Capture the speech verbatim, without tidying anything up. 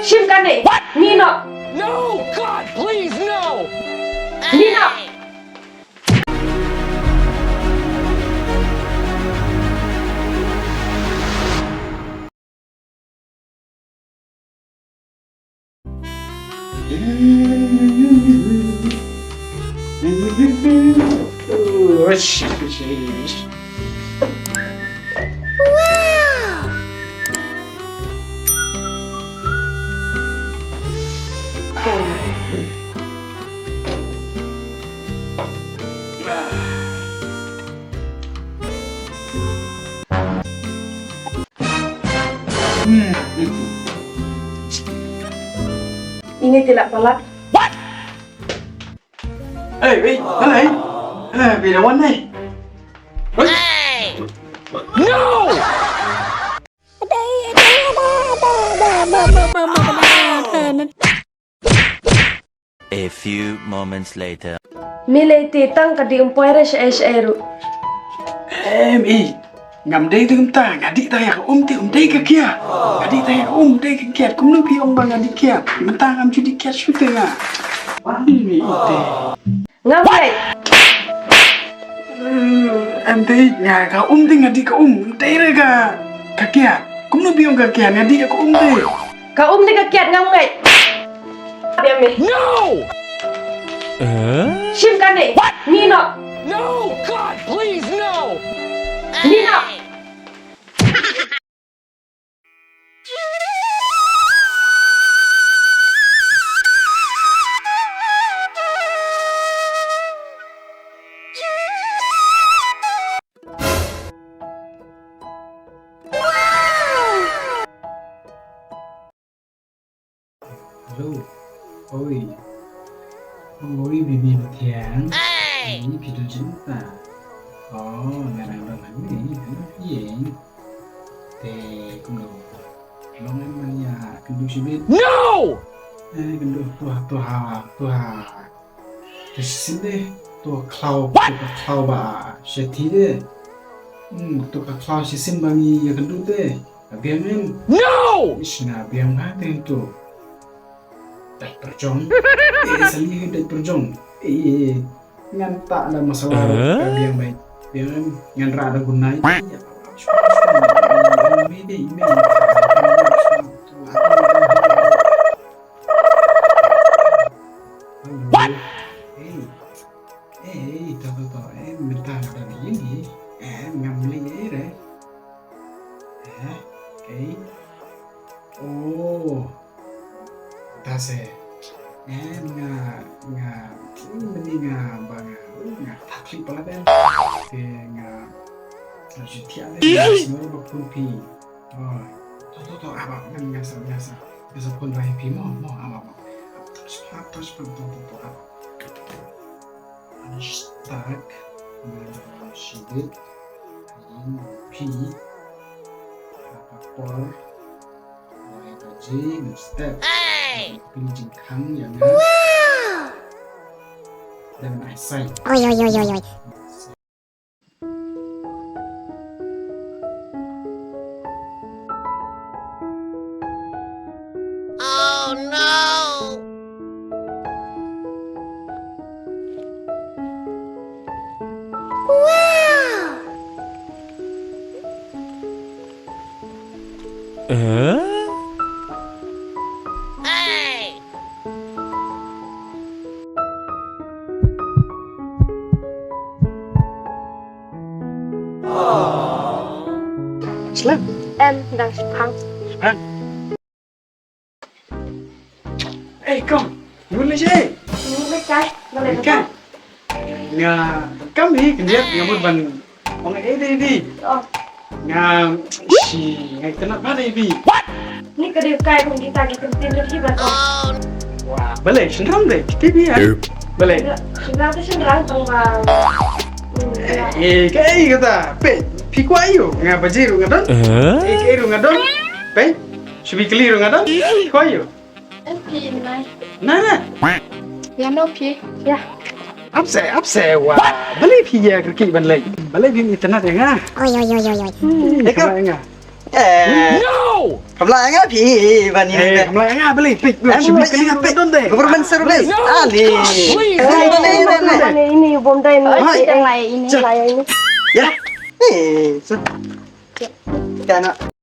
Shim kane. What? Ni no. No, God, please, no. Ni no. Ini tidak palat. Hey, hey, hey, hey, bila wan ni. Hey! No! A few moments later. Mi lei te tang ka di um poi re sha ai sha ai ru. Em i. Ngam dei te kumta, nga di ta ya ka um te um dei ka kiad. Nga di ta ya ka um dei ka kiad. Kumno ki ong ba nga di kiad. Mynta ngam ju di kiad shu te nga. Em i te. Ngam dei. Em dei nga ka um te nga di ka um. Dei re ka ka kiad. Kumno bi ong ka kiad nga di ka um te. Ka um ni ka kiad ngam ngeit. Biang me. No! Shim kane. What? Ni no. No, God, please, no! Ni no. Hello. Oi. Oi, baby Mathiang. Hey! Ni phi don jin ta. Oh, nga dang don hangne, hangne phi ïeng. Te kumno? Long em man ïa kynduh shibit. No! Eh, kynduh, to ha, to ha, to ha. To shisien de, to khlaw, to khlaw ba shathie de. Hmm, to khlaw shisien ba ngi ïa kynduh de. Ka biang em? No! Ish, nga biang ha te to. Dait pyrjong. Eh, sali dait pyrjong. Eh, ngan ta da masala ka biang bai. Biang em? Ngan ra da gunai. What? Hey, hey, to, to, to. Eh, mynta nga dang ïeng hi. Eh, ngam lei ei re. Eh, okay. Oh. Ta se. Eh, nga, nga, hmm, mynta nga ba nga, hmm, nga thap khlieh palat em. Te nga, nga shu thiah de, nga sngewbha ba pun phi. Oh, to, to, to, ap, ap, nga sa, nga sa, nga sa phone rai phi mo, mo, ap, ap, ap. Touch pad, touch pad, to, to, to, ap. Unstuck, nga shibit, yin phi, ha ka por, nga ka ji, nga step. Hey! Phi jingkhang, ïa nga. Wow! Then I say. Oi, oi, oi, oi, oi. Oh no! Wow! Eh? Hey! Slem. Em, dang shipang. Shipang. Ei, kong. Ngi leit ei. Ngi leit kai. Ngi leit kai. Nga kam hi khyndiat nga mut ban ong ei dei dei. Oh. Nga shi nga itynnad bha dei bi. What? Ni ka dei kai kum kita ki kum tin dei ban ong. Wah, balei shynrang dei kita bi ya. Balei. Shynrang te shynrang tang ba. Eh, kaei kata. Peit, phi kwah ïoh nga baje ruh nga don. Eh, kaei ruh nga don. Peit, shu bi kylli ruh nga don. Kwah ïoh. Em phi nai. Nai nai. Ïa no phi. Ïa. Ap se, ap se wa. Balei phi ïa kyrkieh ban leit. Balei phim itynnad ïa nga. Oi oi oi oi oi. Hmm, eh, ka ïa nga. Eh. No! Kam lah nga phi ban ini. Eh, kam lah nga beli pik. Em, sibuk kali nga pik. Government service. Ali. Ini, ini, ini, ini. Ini, ini, bom dai, ini. Hai. Yang lain ini, lain ini. Ya. Eh, so. Kana.